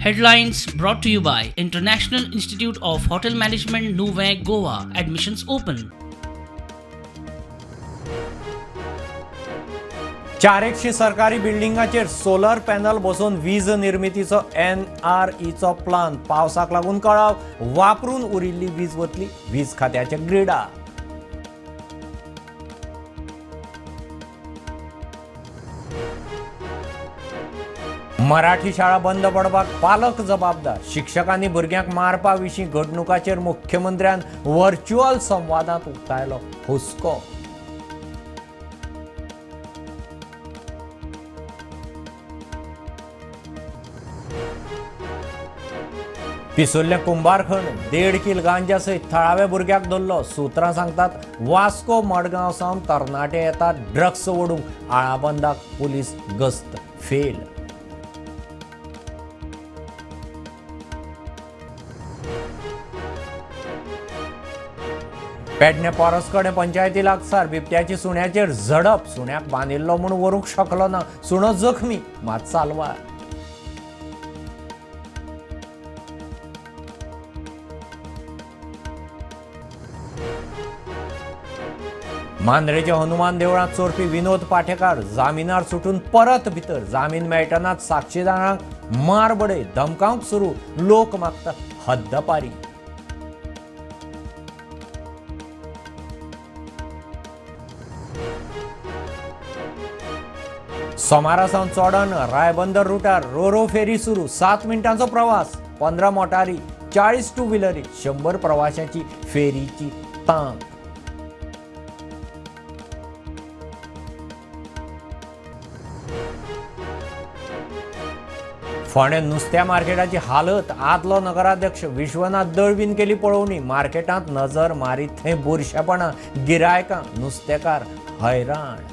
Headlines brought to you by International Institute of Hotel Management, Nuvem, Goa. Admissions open. चारेकशी सरकारी बिल्डिंगाचेर solar panel बसोवन वीज निर्मितीचो एनआरईचो plan. पावसाक लागून कळाव, वापरून उरिल्ली वीज वतली वीज खात्याच्या ग्रिडाक. मराठी शाळा बंद पडपाक पालक जबाबदार. शिक्षकांनी भुरग्यांक मारपा विशीं घडणुकाचेर मुख्यमंत्र्यान व्हर्च्युअल संवादांत उक्तायलो हुस्को. पिसुल्लें कुंभारखण 1.5 किल गांजा सयत थळाव्या भुरग्याक धरलो. सुत्रां सांगतात वास्को मडगांव सावन तरणाटे येतात ड्रग्स ओडूंक. आळाबंदाक पुलीस गस्त फेल. पेडणे पोरसकडें पंचायती लागसार बिबट्याची सुण्याचेर झडप. सुण्याक बांदिल्लो म्हूण व्हरूंक शकलो ना. सुणो जखमी मात साल्वार. मांद्रेच्या हनुमान देवळांत चोरपी विनोद पाटेकार जामिनार सुटून परत भितर. जामीन मेळटनाच साक्षीदारांक मार बडय, धमकावंक सुरू. लोक मागता हद्दपारी. सोमारा सावन चोडण रायबंदर रुटार रोरो फेरी सुरू. 7 मिनटांचो प्रवास. 15 मोटारी, 40 टू व्हिलरी, 100 प्रवाशांची फेरीची तांक. फोंडें नुस्त्या मार्केटाची हालत. आदलो नगराध्यक्ष विश्वनाथ दळवीन केली पळोवणी. मार्केटांत नजर मारीत थंय बुरशेपणां, गिरायकां नुस्तेकार हैराण.